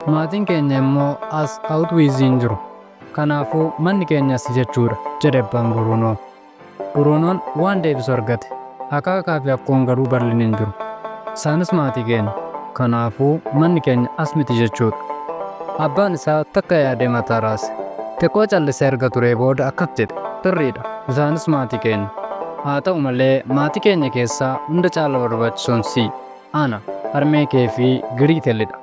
Maatiin keenya immoo as Awutwiiziin jiru. Kanaafuu manni keenya asi jechuudha, jedhe abbaan Buruunoo. Buruunoon waan deebisu argate. Akaakaa fi akkoon garuu Barliiniin jiru. Isaanis maatii keenya. Kanaafuu manni keenya as miti jechuudha. Abbaan isaa takka yaadee mataa raase. Xiqqoo callisee erga turee booda akkas jedhe, Sirriidha, isaanis maatii keenya. Haa ta'u malee maatii keenya keessaa hunda caala barbaachisoon si, ana, harmee kee fi Giriitelidha.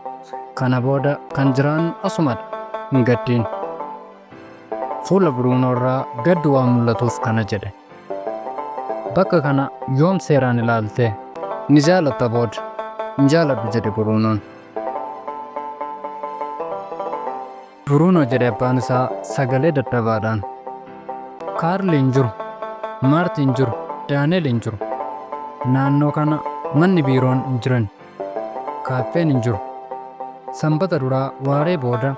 Kana booda kan jiraannu asumadha. Hin gaddiin. Fuula Buruunoo irraa gaddi waan mul'atuuf kana jedhe. Bakka kana yoom seeraan ilaalte? Ni jaalatta booda. Hin jaaladhu jedhe Buruunoon. Buruunoo jedhe abbaan isaa sagalee dadhabaadhaan. Kaarli hin jiru. Maarti hin jiru. Daaneel hin jiru. Naannoo kana manni biiroon hin jiran. Kaaffeen hin jiru. Sanbata duraa waaree booda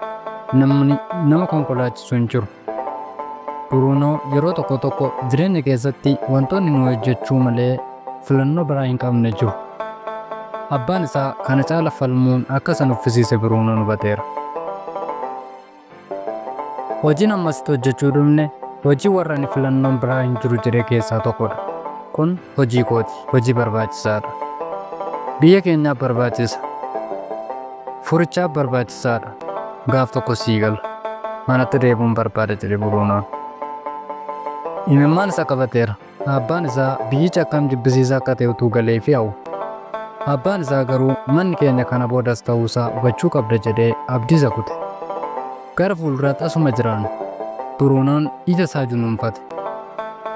namni nama konkolaachisu hin jiru. Buruunoo yeroo tokko tokko jireenya keessatti wantoonni nu hojjechuu malee filannoo biraa hin qabne jiru. Abbaan isaa kana caala falmuun akka isa nuffisiise Buruunoon hubateera. Hojiin amma asitti hojjechuu dhufne hojii warra ani filannoon biraa hin jiru jedhe keessaa tokkodha. Kun hojii kooti. Hojii barbaachisaadha. Biyya keenyaaf barbaachisa. Furichaaf barbaachisaadha. Gaaf tokko sii gala. Manatti deebi'uun barbaada jedhe Buruunoon. Imimmaan isa qabateera. Abbaan isaa biyyichi akkam jibbisiisaa akka ta'e utuu galeefii hawwa. Abbaan isaa garuu manni keenya kana booda as ta'uusaa hubachuu qabda jedhee abdii isa kute. Gara fuulduraatti asuma jiraanna. Buruunoon ija isaa junuunfate.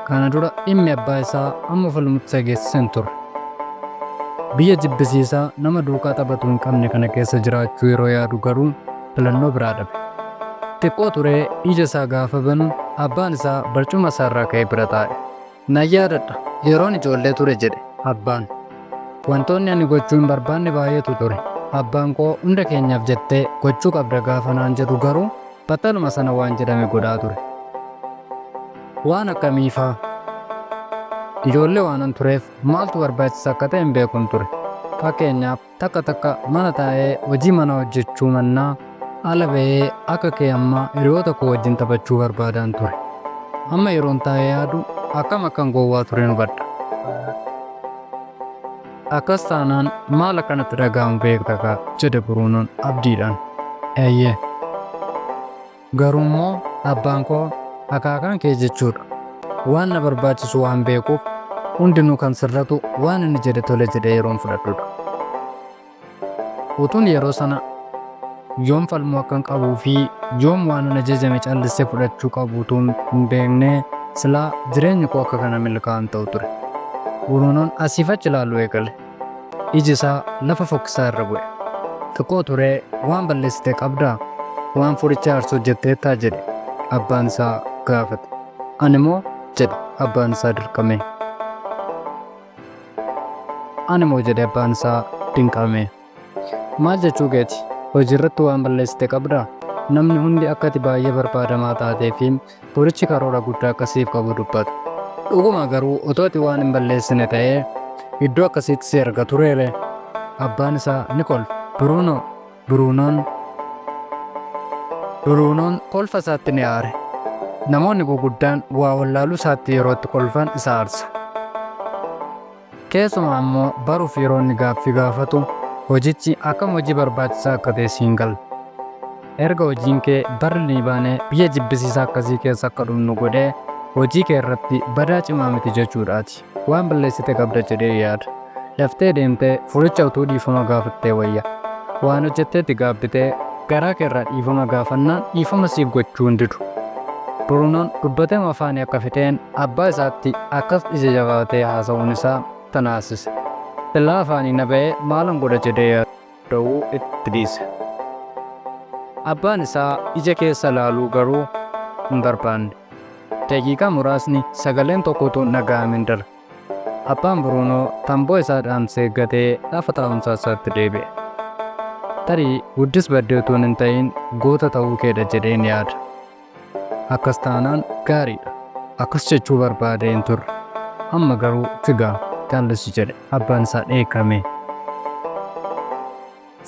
Kana dura dhimmi abbaa isaa amma falmutti isa geessise hin turre. Biyya jibbisiisaa nama duukaa taphatu hin qabne kana keessa jiraachuu yeroo yaadu garuu filannoo biraa dhabe. Xiqqoo turee ija isaa gaafa banu abbaan isaa barcuma isaa irraa ka'ee bira taa'e. Nan yaadadha, yeroon ijoollee ture jedhe abbaan. Wantoonni ani gochuu hin barbaanne baay'eetu ture. Abbaan koo hunda keenyaaf jettee gochuu qabda gaafa naan jedhu garuu battaluma sana waan jedhame godhaa ture. Waan akkamiifaa? Ijoollee waanan tureef maaltu barbaachisaa akka ta'e hin beekun ture. Fakkeenyaaf, takka takka mana taa'ee hojii manaa hojjechuu mannaa ala ba'ee akka kee ammaa hiriyoota koo wajjin taphachuu barbaadaan ture. Amma yeroon taa'ee yaadu akkam akkan gowwaa turen hubadha. Akkas taanaan maal akka natti dhaga'amu beekta kaa, jedhe Buruunoon abdiidhaan. Eeyyee. Garuummoo abbaan koo akaakaan kee jechuudha. Waan na barbaachisu waan beekuuf hundinuu kan sirratu waan inni jedhe tole jedhee yeroon fudhadhudha. Utuun yeroo sana yoom falmuu akkan qabuu fi yoom waanan ajajame callissee fudhachuu qabu utuun hin beeknee silaa jireenyi koo akka kana milkaa'aa hin ta'u ture. Buruunoon asiif achi ilaaluu eegale. Iji isaa lafa fokkisaa irra bu'e. Xiqqoo turee, Waan balleessite qabdaa? Waan furicha aarsu hojjetteettaa? jedhe abbaan isaa gaafate. Ani moo? jedhe abbaan isaa dirqamee. Ani moo? jedhe abbaan isaa dinqamee. Maal jechuu keeti? Hojii irratti waan balleessite qabdaa? Namni hundi akka ati baay'ee barbaadamaa taatee fi borichi karoora guddaa akka siif qabu dubbata. Dhuguma garuu otoo ati waan hin balleessine ta'ee iddoo akkasiitti si erga tureeree? Abbaan isaa ni kolfe. Biruunoo! Biruunoon Biruunoon kolfa isaatti ni aare. Namoonni guguddaan waa wallaaluu isaatti yeroo itti kolfan isa aarsa. Keessumaa immoo baruuf yeroo inni gaaffii gaafatu hojichi akkam hojii barbaachisaa akka ta'e siin gala. Erga hojiin kee Barlinii baanee biyya jibbisiisaa akkasii keessa akka dhumnu godhee hojii kee irratti badaa cimaa miti jechuudha ati. Waan balleessite qabda jedhee yaada. Daftee deemtee furicha utuu dhiifama gaafattee wayya. Waan hojjettetti gaabbitee garaa kee irraa dhiifama gaafannaan dhiifama siif gochuu hin didu. Buruunoon dubbateema afaanii akka fixeen abbaa isaatti akkas ija jabaatee haasa'uun isaa isa naasise. Silaa afaanii na ba'ee maalan godha jedhee yaadda'uu itti dhiise. Abbaan isaa ija keessa ilaaluu garuu hin barbaanne. Daqiiqaa muraasni sagaleen tokko utuu hin dhaga'amin darbe. Abbaan Buruunoo tamboo isaa dhaamsee gatee lafa taa'umsaa isaatti deebi'e. Tarii guddis baddee utuu hin ta'in goota ta'uu keedha jedheen yaada. Akkas taanaan gaariidha. Akkas jechuu barbaadee hin turre. Amma garuu si ga'a, callisi jedhe abbaan isaa dheekkamee.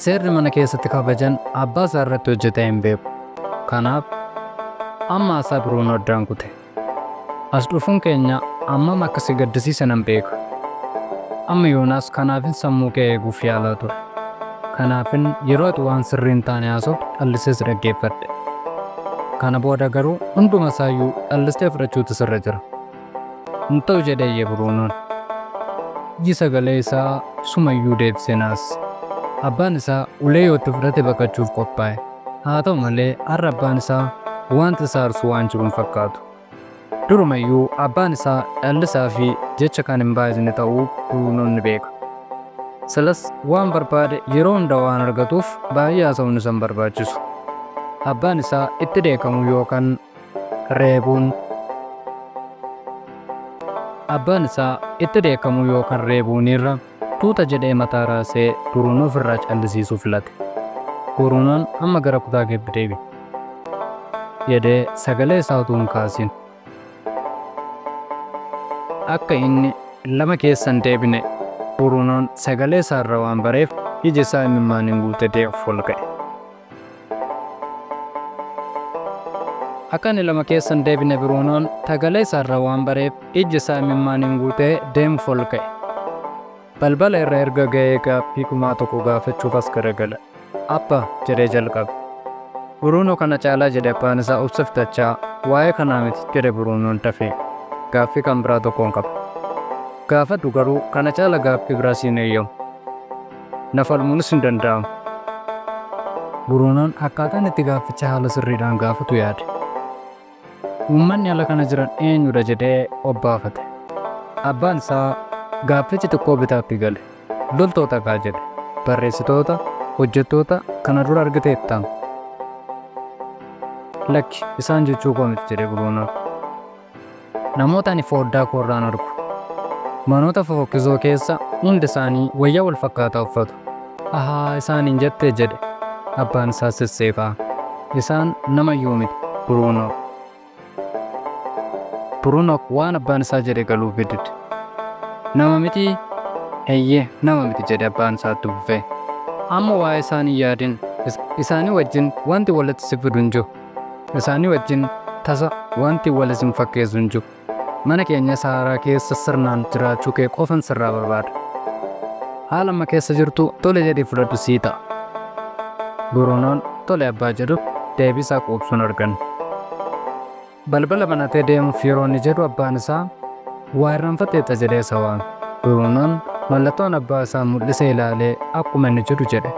Seerri mana keessatti kabajan abbaa isaa irratti hojjetee hin beeku. Kanaaf amma haasaa Biruunoo addaan kute. As dhufuun keenya ammam akka si gaddisiise nan beeka. Amma yoonaas kanaafin sammuu kee eeguuf yaalaa ture. Kanaafin yeroo ati waan sirrii hin taane haasoftu callisee si dhaggeeffadhe. Kana booda garuu hunduma isaayyuu callistee fudhachuutu sirra jira. Hin ta'u jedhee iyye Biruunoon. Iyyi sagalee isaa isumayyuu deebisee naasise. Abbaan isaa ulee yoo itti fudhate baqachuuf qophaa'e. Haa ta'u malee har'a abbaan isaa wanti isa aarsu waan jiru hin fakkaatu. Durumayyuu abbaan isaa callisaa fi jecha kan hin baay'isne ta'uu Biruunoon ni beeka. Silas waan barbaade yeroo hunda waan argatuuf baay'ee haasa'uun isa hin barbaachisu. Abbaan isaa itti dheekkamuu yookaan reebuun Abbaan isaa itti dheekkamuu yookaan reebuunirra tuuta jedhee mataa raasee Buruunoo ofirraa callisiisuu filate. Buruunoon amma gara kutaa keetti deebi'i. Jedhee sagalee isaa utuu hin kaasin. Akka inni lama keessa hin deebine Buruunoon sagalee isaa irraa waan bareef ija isaa imimmaaniin guuttatee of ol ka'e. Akka inni lama keessa hin deebine Biruunoon sagalee isaa irraa waan bareef ijji isaa imimmaaniin guutee deemuuf ol ka'e. Balbala irra erga ga'ee gaaffii kumaa tokko gaafachuuf as garagale. Abba, jedhee jalqabe. Buruunoo kana caalaa jedhe abbaan isaa obsa fixachaa. Waa'ee kanaa miti, jedhe Buruunoon dafee. Gaaffii kan biraa tokkoon qaba. Gaafadhu garuu kana caala gaaffii biraa siin eeyyamu. Na falmuunis hin danda'amu. Buruunoon akkaataan itti gaafficha haala sirriidhaan gaafatu yaade. Uummanni ala kana jiran eenyudha jedhee obbaafate. Abbaan isaa gaaffichi xiqqoo bitaatti gale. Loltoota kaa jedhe. Barreessitoota, hojjettoota kana dura argiteettaa? Lakki, isaan jechuu koo miti jedhe Buruunoon. Namoota ani fooddaa koorraan argu. Manoota fofokkisoo keessa hundi isaanii wayyaa wal fakkaataa uffatu. Ahaa isaaniin jettee jedhe abbaan isaa sesseeqaa. Isaan namayyuu miti Buruunoo. Buruunoo waan abbaan isaa jedhe galuufii dide. Nama mitii? Eeyyee nama miti jedhe abbaan isaa itti fufee. Amma waa'ee isaanii hin yaadin. Isaanii wajjin wanti walitti si fidu hin jiru. Isaanii wajjin tasa wanti wal isin fakkeessu hin jiru. Mana keenya isa haaraa keessa sirnaan jiraachuu kee qofan sirraa barbaada. Haala amma keessa jirtu tole jedhii fudhadhu sii ta'a. Buruunoon tole abbaa jedhu deebii isaa quubsu hin arganne. Balbala banatee deemuuf yeroo inni jedhu abbaan isaa waa irraanfatteetta jedhee isa waame. Buruunoon mallattoon abbaa isaa mul'ise ilaalee akkuma inni jedhu jedhe.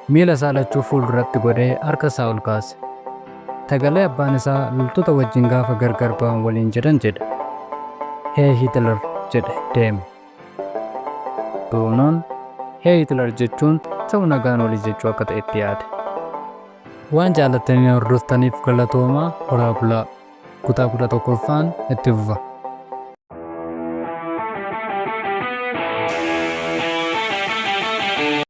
Miila isaa lachuu fuulduratti godhee harka isaa ol kaase. Sagalee abbaan isaa loltoota wajjin gaafa gargar ba'an waliin jedhan jedhe. Hee Hitler jedhe deeme. Buruunoon Hee Hitler jechuun ta'u nagaan olii jechuu akka ta'e itti yaade. Waan jaalattanii hordoftaniif galatoomaa horaa bulaa. Kutaa 11ffaan itti fufa.